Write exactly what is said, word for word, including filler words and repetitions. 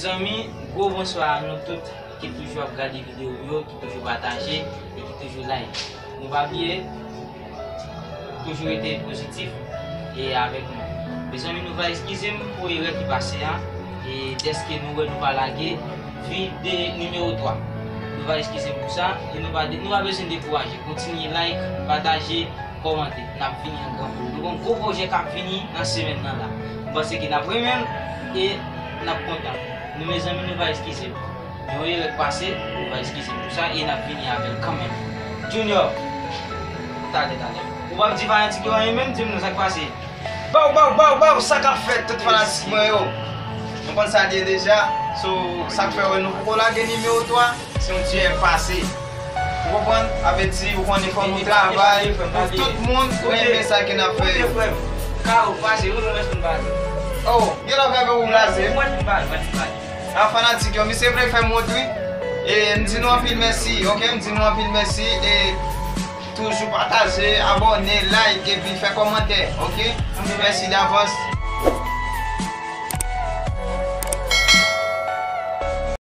Zanmi, gwo bonswa a nou tout ki toujou ap gade videyo yo, ki toujou pataje e ki toujou like. Nou pa bliye, toujou rete pozitif e avèk nou. Mezanmi, nou va eskize m pou erè ki pase a, e dèske nou wè nou pa lage vi de nimewo twa. Nou va eskize m pou sa, e nou pa, nou pa bezwen dekouraje. Kontinye like, pataje, kòmante. N ap vini an gran poul. Nou gen yon gwo pwojè k ap vini nan semèn nan la. M panse ke n ap renmen l e n ap kontan. Nou, mezanmi, nou va eskize m. Yon erè k pase, nou va eskize m pou sa e n ap vini avè l kanmenm. Junior, talè, talè. Ou p ap di fanatik yo anyen menm, di m non sa k pase. Baw, baw, baw, baw, sa k ap fèt, tout fanatik mwen yo. Nou konn sa l ye deja. So, sa k fè wè nou poko lage nimewo twa, se yon ti erè k pase. Ou konprann? Sa vle di, ou konnen fò nou travay pou tout moun renmen sa ke n ap fè yo. Kawo, pase, ou mwen fin pale. Oh, gen lè fè pou blaze. Mwen fin pale, mwen fin pale. A fanatik yo, misye vle fè m wont wi. E m di nou anpil mèsi, ok? M di nou anpil mèsi e toujou pataje, abòne, like epi fè kòmantè, ok? Mèsi davans.